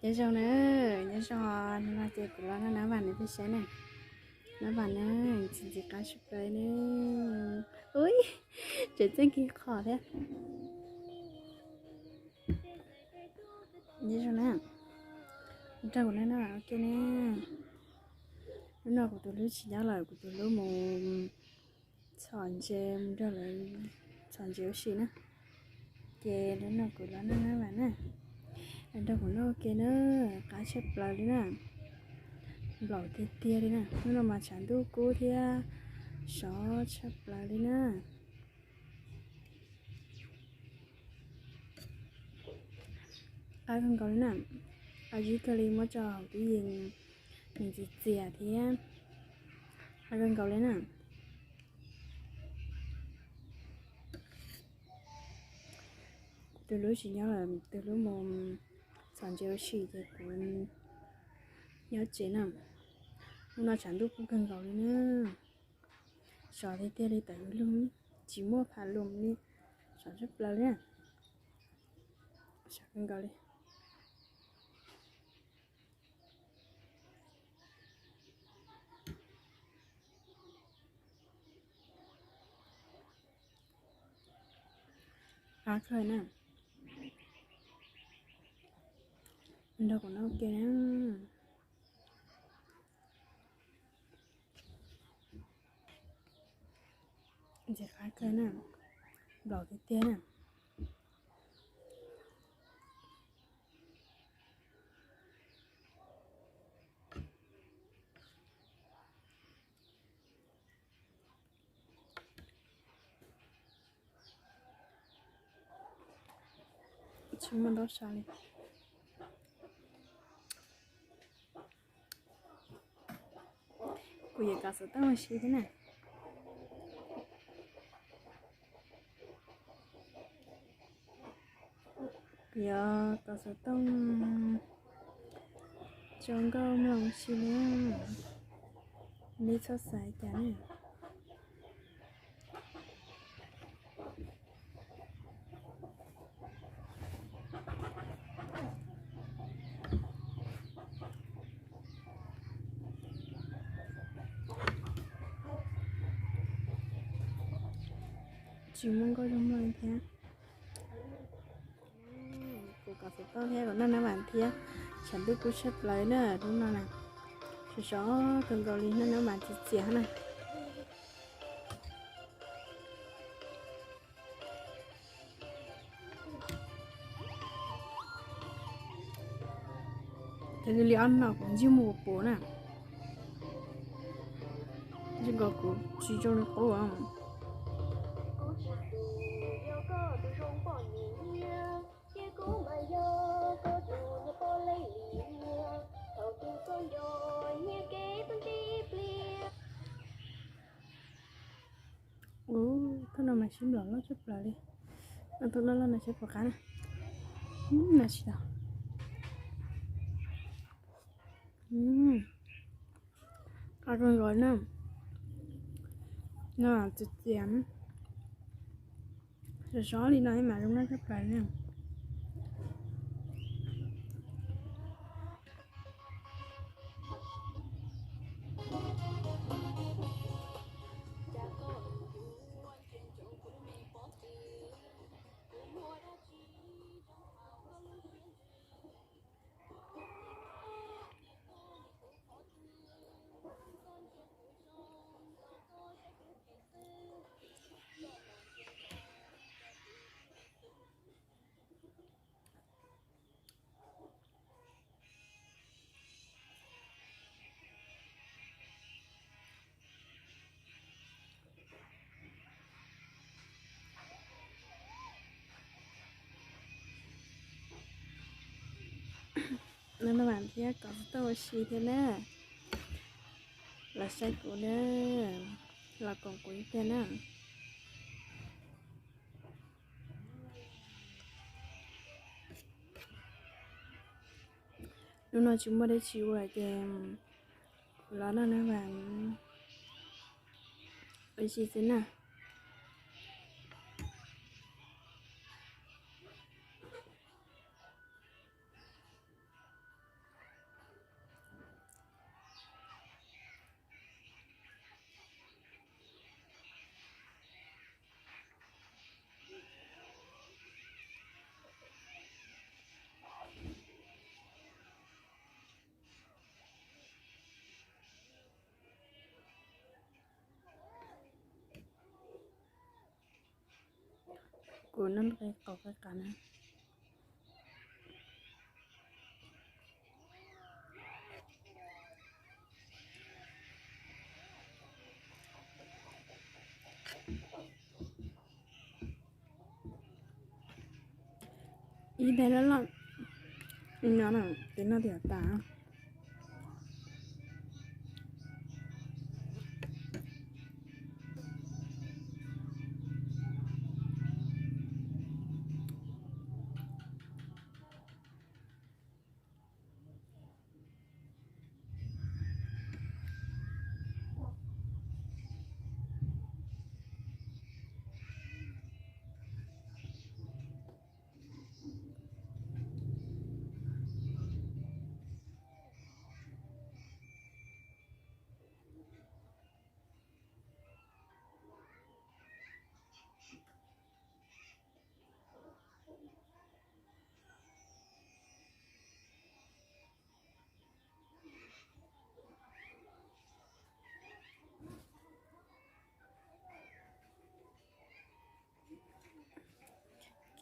Nyob zoo na, nyob zoo, hnub no ces kuv los noj nab vam rau peb saib na. Nab vam na, ntxim ntxim qab tshaj plaws ne. Ui, tseem txeej kis qhov thiab. Nyob zoo na, nrog kuv noj nab vam ua ke ne. Hnub no kuv tus hlub tsis nyob lawm, kuv tus hlub mus txhom ntses, mus nrog lawv txhom ntses ua si na. Ces hnub no kuv los noj nab vam na, nrog kuv noj ua ke na, qab tshaj plaws li na. Nplaum tiag tiag li na, hnub no mas tshav ntuj kub thiab sov tshaj plaws li na. Qab kawg nkaus li na, qab zib kawg li, muab tso hauv tub yees nws txias txias thiab. Qab kawg nkaus li na. Kuv tus hlub tsis nyob lawm, tus hlub mus txhom ntses ua si ces kuv nyob tsev na. Hnub no tshav ntuj kub kawg nkaus li na. Sov tiag tiag li tawm lug, tsis muaj phav lug li, sov tshaj plaws li. Sov kawg nkaus li. Qab kawg na. Nrog kuv noj ua ke na. Ntxim qab kawg na, nplaum tiag tiag na. Tsis muaj ntau sab li. Kuv yuav kov xov tooj ua si thiab na. Kuv yuav kov xov tooj tso nkauj mloog ua si na. Neb txhob xav cas na. Tsis muaj nkauj zoo mloog thiab. Kuv kov xov tooj thiab kuv noj nab vam thiab. Tshav ntuj kub tshaj plaws na hnub no na. Sov sov kawg nkaus li, noj nab vam txias txias na. Ces li ob no kuv ntsij mus puas na, ntsij nkaus kuv tsis zoo li qub. Ub, thaum no mas sib nplaum loj tshaj plaws li. Thaum loj loj no seb puas qab na. No tsis tau. Qab kawg nkaus na. No txias txias, sov sov li no mas zoo nkauj tshaj plaws na. Noj nab vam thiab kov xov tooj ua si thiab na. Los saib kuv na, los koom kuv ib pliag na. Hnub no tsis muaj dab tsi ua ces kuv los noj nab vam ua si xwb na. Kuv noj qe qaum qe qas na. Ib daim loj loj no na, tes noj tias tas.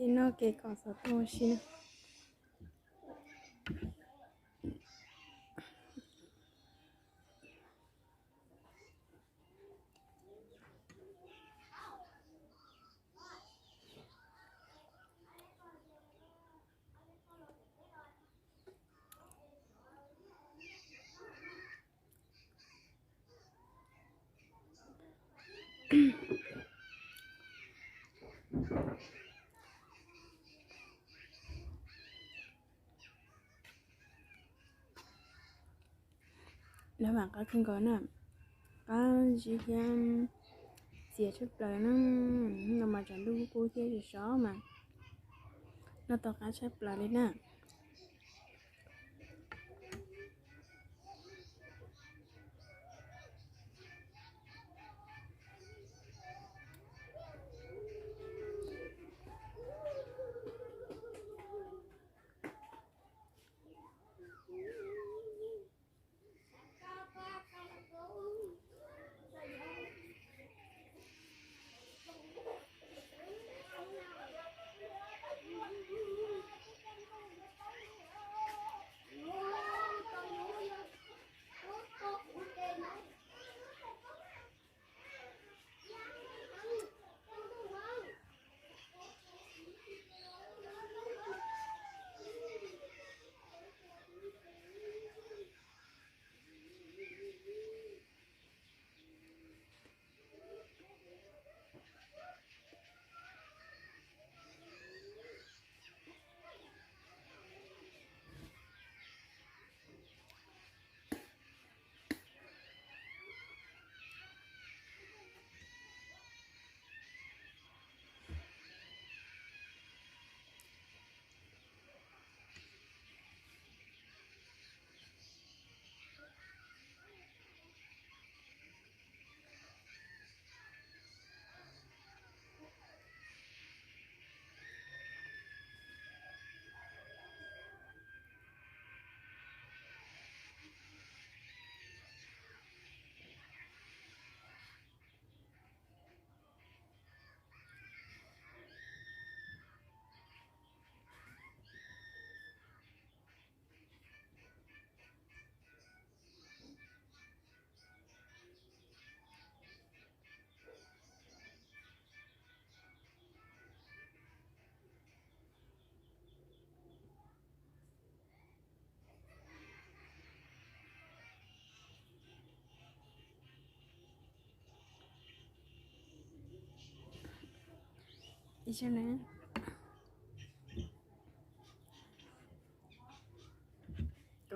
Kev noj kev kos xov tooj ua si na. Lawv mam qab kawg nkaus na, qab zib thiab txias tshaj plaws na. No mas tsam ntuj kub thiab sov sov mas noj tau qab tshaj plaws li na.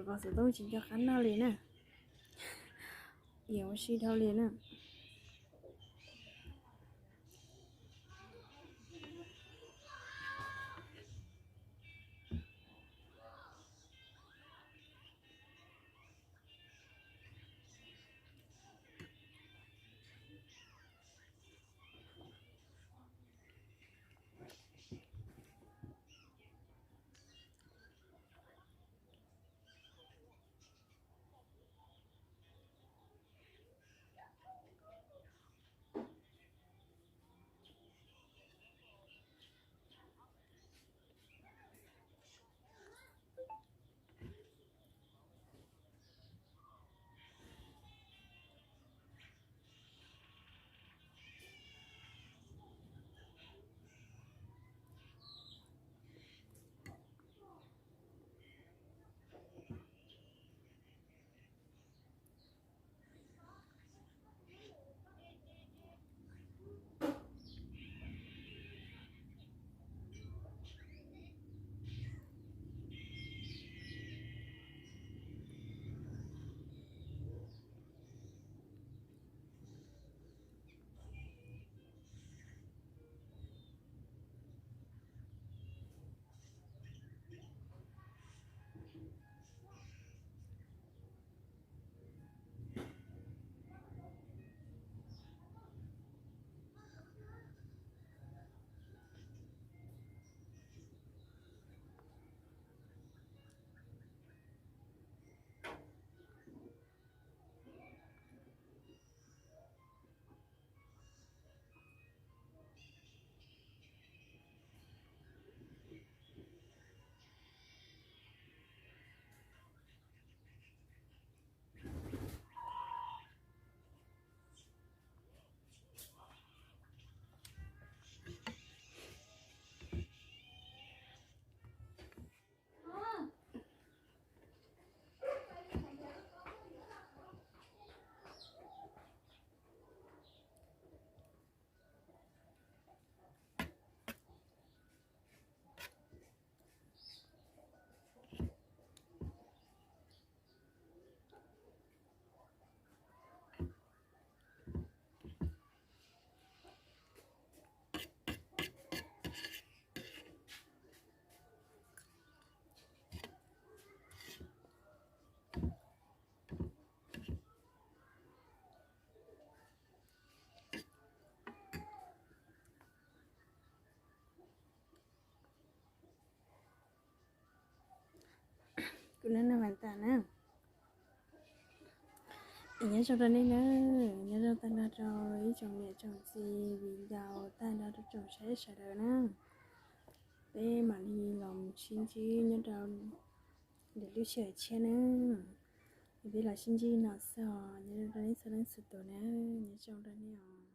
Kos xov tooj tsis nco qab noj li na. Yam ua si dhau li na. Kuv naj naj mas tas na. Es nyob zoo rau nej na, nyob zoo tag nrho rau ib tsoom niam tsoom txiv viv ncaus tag nrho rau tsoom saib sawv daws na. Peb mam li los sib ntsib nyob rau lwm lub sij hawm tshiab na. Es peb los sib ntsib no xwb os, nyob zoo rau nej txhua leej txhua tus na, nyob zoo rau nej os.